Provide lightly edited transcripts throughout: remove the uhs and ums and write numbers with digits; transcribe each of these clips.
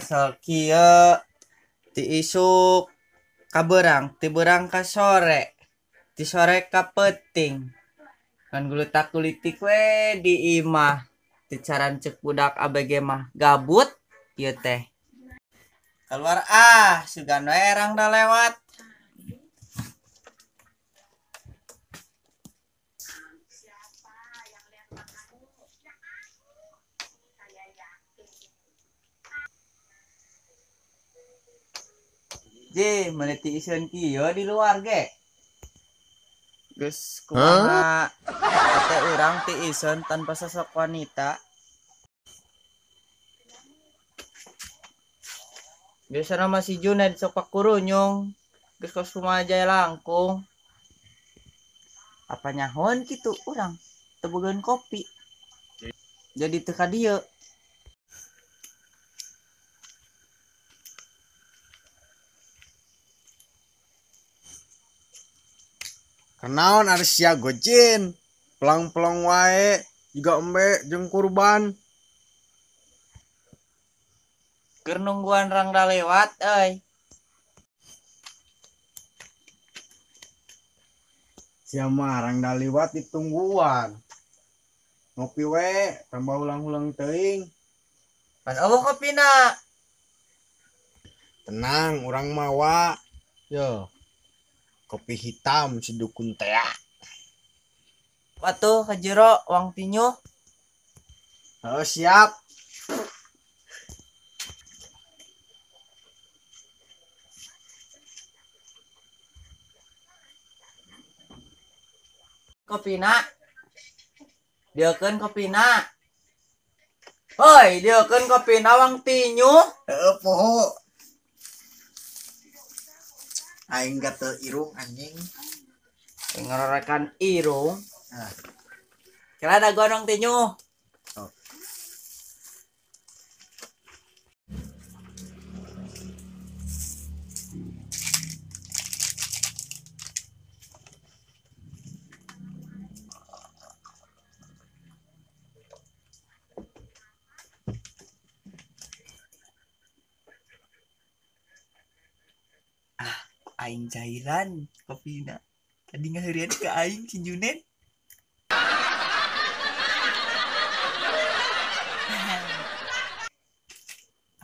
Kesel kieu ti isuk ka beurang, ti beurang ka sore, ti sore ka peuting. Ngan gulutak gulitik we di imah. Ti carancek budak ABG mah gabut ieu teh. Keluar ah, sugan we erang da lewat. Je, meniti iseun kieu di luar ge. Geus kumaha teh urang ti iseun tanpa sosok wanita. Biasana mah si Junaid sok pakurunyung. Geus kos kumaha jaya langkung. Apa nyahoan kitu urang teu bogaan kopi. Jadi teu ka dieu. Kenaon ari sia gojin, pelang-pelong wae juga embe jeung kurban. Keur nungguan rangda lewat euy. Sia mah rangda liwat ditungguan. Ngopi we, tambah ulang-ulang teuing. Pan eueuh kopina. Tenang, urang mawa. Yo. Kopi hitam si dukun tea. Atuh ka jero wang tinyu. Oh, siap. Kopina. Dieukeun kopina. Hoi, dieukeun kopina wang tinyu. Heeh, poho. Aing gatel irung anjing. Ngororekan irung. Nah. Kira ada gonong tinyu. Oh. Aing cairan kopina. Tadi ngaheurian ke aing si Junet.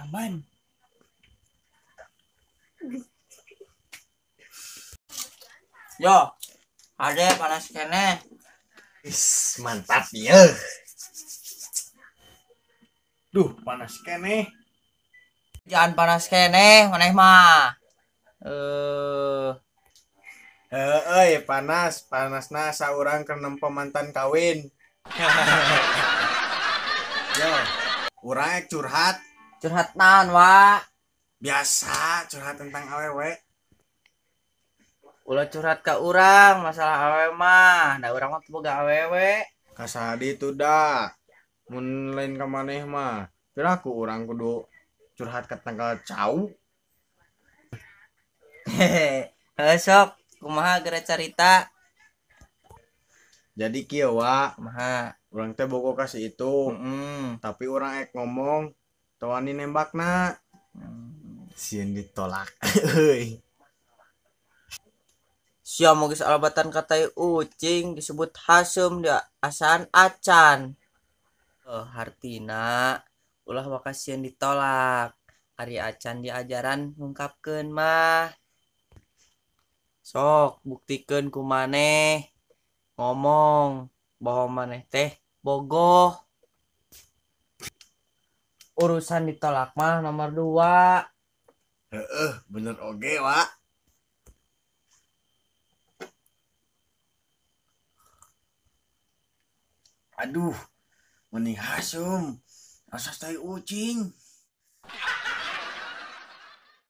Aman. Yo, ade panas keneh. Is, mantap ya. Duh, panas keneh. Jangan panas keneh, maneh mah. Euy, panas, panasna saurang keur nempo mantan kawin. Yo, urang curhat. Curhat naon, Wak? Biasa curhat tentang awewe. Ulah curhat ka urang masalah awewe mah, da urang mah teu boga awewe. Kasadi itu da. Mun lain ka maneh mah, piraku urang kudu curhat ka tanggal cau. Hehe, sok kumaha geura carita? Jadi kieu wa, kumaha? Urang teh bogo ka si itu. Tapi urang ek ngomong teu wani nembakna. Sieun ditolak. Euy. Sia mah geus alabatan ka tai ucing disebut haseum dia asaan acan. Hartina ulah waka sieun ditolak. Ari acan diajaran ngungkapkeun mah. Sok buktikeun ku maneh ngomong bahwa maneh teh bogoh. Urusan ditolak mah nomor 2. Heeh, bener oge, Wak. Aduh, mending hasum. Rasa tai ucing.